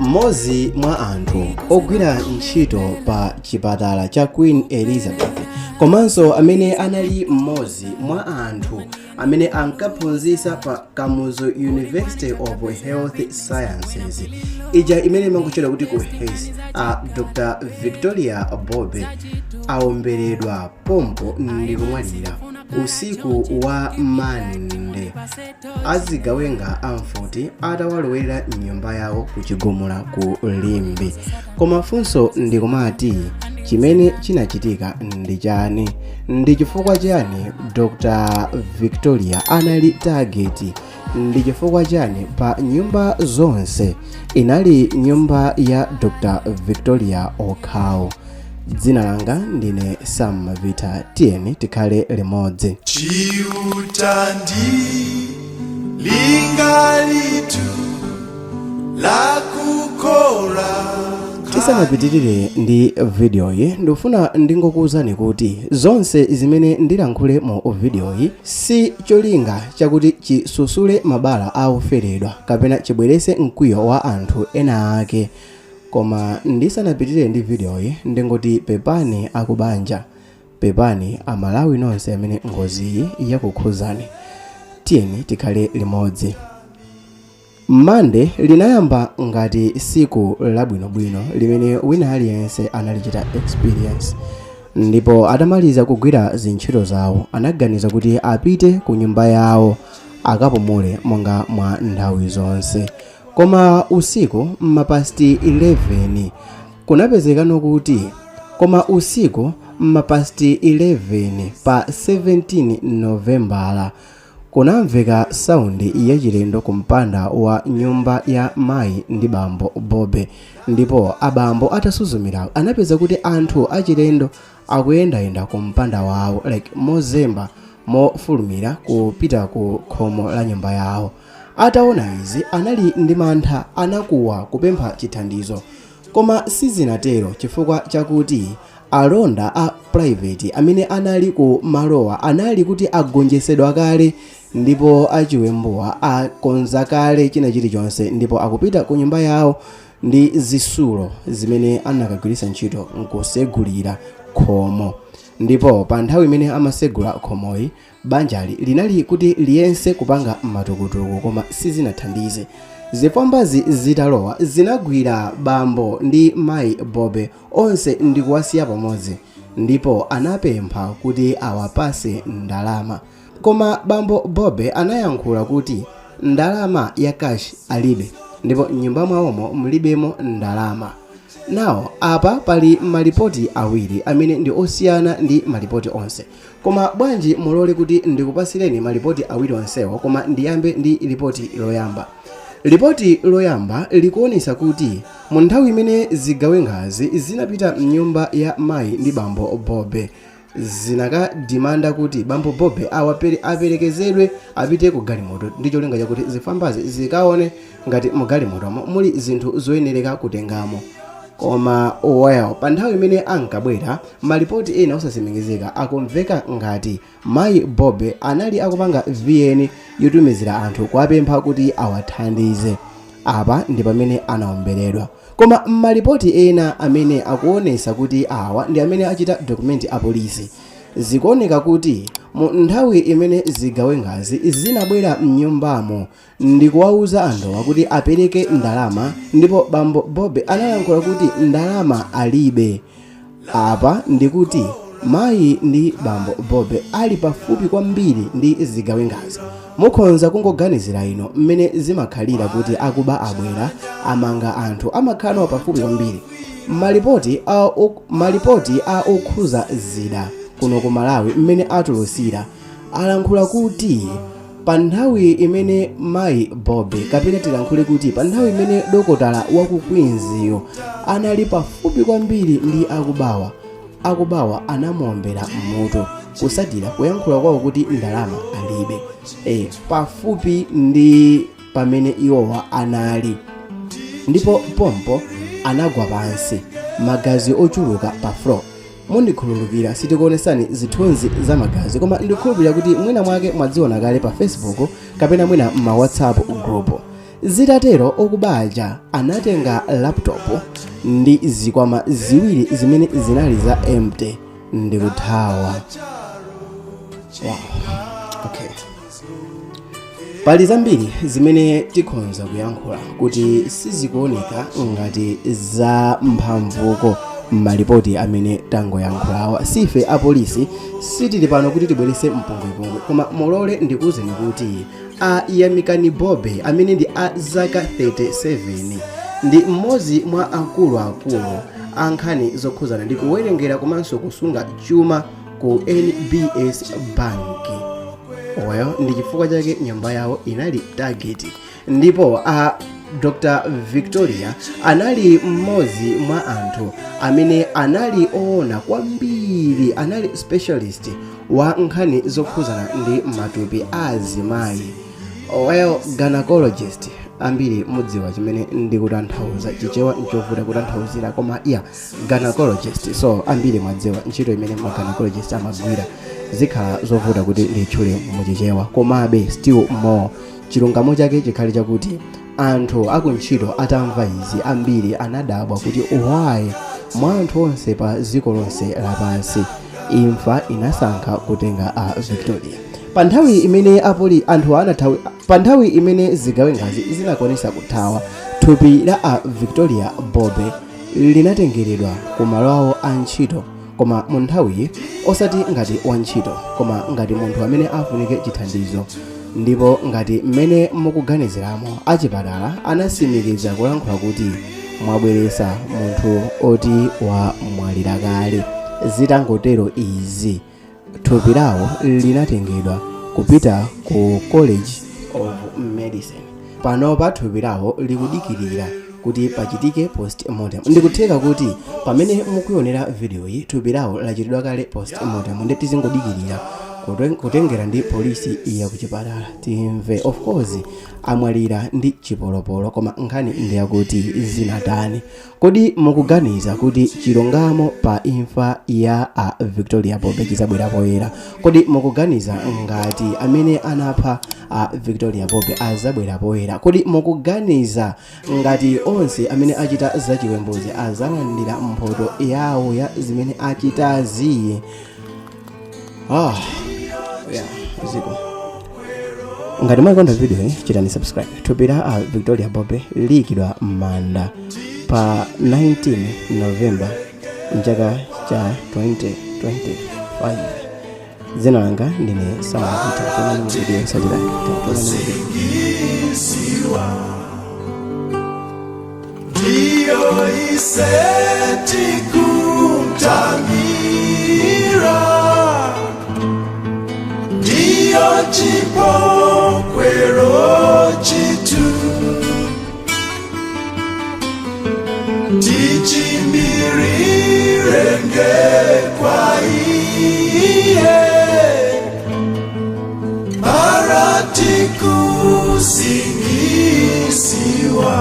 Mmodzi mwa anthu ogwira ntchito pa chipatala cha Queen Elizabeth komanso amene anali mmodzi mwa anthu amene ankaphunzitsa pa Kamuzu University of Health Sciences, ija imene imangotchedwa kuti ku HES, a Dr Victoria Bobe, aomberedwa pompo ndi kumwalira usiku wa Mande azigawenga amfuti atawalowera mnyumba yawo ku Chigumula ku Limbe. Koma funso ndikumati, chimene chinachitika ndi chani? Ndi chifukwa chani Dr Victoria anali target? Ndi chifukwa chani pa nyumba zonse inali nyumba ya Dr Victoria okhawo? Dzina langa ndine Sam Mavita, tiyeni tikhale limodzi. Chiuta ndi linga litu lakukora. Tisanapitirire ndi videoyi, ndikufuna ndingokuwuzani kuti zonse zimene ndilankhule mu videoyi si cholinga chakuti chisusule mabala a oferedwa kapena chibwerese mkwiyo wa anthu ena ake. Koma ndisanapitirire ndi videoyi, ndingoti pepani akubanja, pepani Amalawi nonse amene ngoziyi yakukhuzani. Tiyeni tikhale limodzi. Mande linayamba ngati siku labwinobwino limene wina aliyense analichita experience, ndipo atamaliza kugwira zintchito zawo anaganiza kuti apite ku nyumba yawo akapumule monga mwa nthawi zonse. Koma usiku mma past 11 kunapezekano kuti, koma usiku mma past 11 pa 17 Novembala kunamveka sound yachilendo ku mpanda wa nyumba ya mayi ndi bambo Bobe, ndipo abambo atasuzumira anapeza kuti anthu achilendo akuyendayenda ku mpanda wawo, like mozemba, mofulumira kupita ku khomo la nyumba yawo. Ataona izi anali ndi mantha, anakuwa kupempha chithandizo, koma sizinatero chifukwa chakuti alonda a private amene anali ku malowa anali kuti agonjetsedwa kale, ndipo achiwembuwa akonza kale china chilichonse ndipo akupita ku nyumba yawo ndi zisulo zimene anakagwiritsa ntchito nkusegulira khomo. Ndipo pa nthawi imene amasegula khomoyi, banjali linali kuti liyense kupanga matukutuku, koma sizinathandize. Zifwambazi zitalowa zinagwira bambo ndi mayi Bobe onse ndikuwasiya pamodzi, ndipo anapempha kuti awapase ndalama, koma bambo Bobe anayankhula kuti ndalama ya cash alibe ndipo mnyumba mwawomo mulibemo ndalama. Nawo apa pali malipoti awiri amene ndi osiyana ndi malipoti onse, koma bwanji mulole kuti ndikupasireni malipoti awiri onsewo. Koma ndiyambe ndi lipoti loyamba. Lipoti loyamba likuonesa kuti mu nthawi imene zigawengazi zinapita mnyumba ya mayi ndi bambo Bobe, zinakadimanda kuti bambo Bobe aperekezedwe apite ku galimoto ndi cholinga chakuti zifwambazi zikaone ngati mu galimotomo muli zinthu zoyenereka kutengamo. Koma well, pa nthawi imene ankabwera, malipoti ena osasimikizika akumveka ngati mayi Bobe anali akupanga VN yotumizira anthu kuwapempha kuti awathandize. Apa ndi pamene anaomberedwa. Koma malipoti ena amene akuonesa kuti awa ndi amene achita document apolisi, zikuoneka kuti mu nthawi imene zigawengazi zinabwera mnyumbamo ndikuwauza anthuwa kuti apereke ndalama, ndipo bambo Bobe analankhula kuti ndalama alibe. Apa ndikuti mayi ndi bambo Bobe ali pafupi kwambiri ndi zigawengazi. Mukhonza kungoganizira ino mmene zimakhalira kuti akuba abwera, amanga anthu, amakhala nawo pafupi kwambiri. Malipoti a okhuza zida kuno ku Malawi mmene atulusira alankhula kuti pa nthawi imene mayi Bobe, kapena tilankhule kuti pa nthawi imene dokotala waku Queensyo anali pafupi kwambiri ndi akubawa, akubawa anamuombera mmutu kusatira kuyankhula kwawo kuti ndalama alibe, pafupi ndi pamene iwowa anali, ndipo pompo anagwa pansi, magazi ochuluka pa floor. Mundikhululukira sitikuonesani zithunzi za magazi, koma ndikukhulupirira kuti mwina mwake mwadziona kale pa Facebook kapena mwina ma WhatsApp group. Zitatero, okuba aja anatenga laptop ndi zikwama ziwiri zimene zinali za empty ndi kuthawa. Wow. Okay, pali zambiri zimene tikhonza kuyankhula kuti sizikuoneka ngati za mphamvuko m'malipoti amene tangoyankhulawa. Sife apolisi, sitili pano kuti tibwerese mpungwepungwe, koma mulole ndikuwuzeni kuti a Yamikani Bobe, amene ndi a zaka 37, ndi mmodzi mwa akuluakulu a nkhani zokhuzana ndi kuwerengera komanso kusunga chuma ku NBS Bank. Well, ndi chifukwa chake nyumba yawo inali target. Ndipo a Dr Victoria anali mmodzi mwa anthu amene anali oona kwambiri, anali specialist wa nkhani zokhuzana ndi matupi a azimayi, well, gynecologist. Ambiri mudziwa chimene ndikutanthauza. Chichewa nchovuta kutanthauzira, koma yeah, gynecologist. So ambiri mwadziwa ntchito imene ma gynecologist amagwira. Zikhala zovuta kuti nditchule muchichewa, komabe still more chilungamo chake chikhale chakuti anthu akuntchito atamva izi, ambiri anadabwa kuti why mwa anthu onse pa dziko lonse lapansi imfa inasankha kutenga a Victoria. Pa nthawi imene apoli anthu anathawi, pa nthawi imene zigawengazi zinakwanisa kuthawa, thupi la a Victoria Bobe linatengeredwa ku malo awo a ntchito, koma mu nthawiyi osati ngati wantchito, koma ngati munthu amene afunike chithandizo. Ndipo ngati mmene mukuganiziramo, achipatala anasimikiza kulankhula kuti mwabweresa munthu oti wamwalira kale. Zitangotero izi, thupi lawo linatengedwa kupita ku College of Medicine. Panopa thupi lawo likudikirira kuti pachitike postmortem. Ndikutheka kuti pamene mukuyonera video iyi, thupi lawo lachitidwa kale postmortem, ndi tizingodikirira kutengera ndi polisi ya kuchipatala, timve. Of course amwalira ndi chipolopolo, koma nkhani ndiyakuti zinatani? Kodi mukuganiza kuti chilungamo pa imfa ya a Victoria Bobe chizabwera poyera? Kodi mukuganiza ngati amene anapha a Victoria Bobe azabwera poyera? Kodi mukuganiza ngati onse amene achita zachiwembuzi azalandira mphoto yawo ya zimene achitazi? Ah, yeah, ziko. Ngati mwayikonda video iyi, chitani subscribe. Thupi la a Victoria Bobe liyikidwa m'manda pa 19 November mchaka cha 2025. Dzina langa ndine Samavita. Tionani mu video yotsatira. Tionani mu video. Isiwa ndiyo iseti kumtamira, ndiyo chipokwero chitu, tichimirirenge kwa iye mara tikusingisiwa.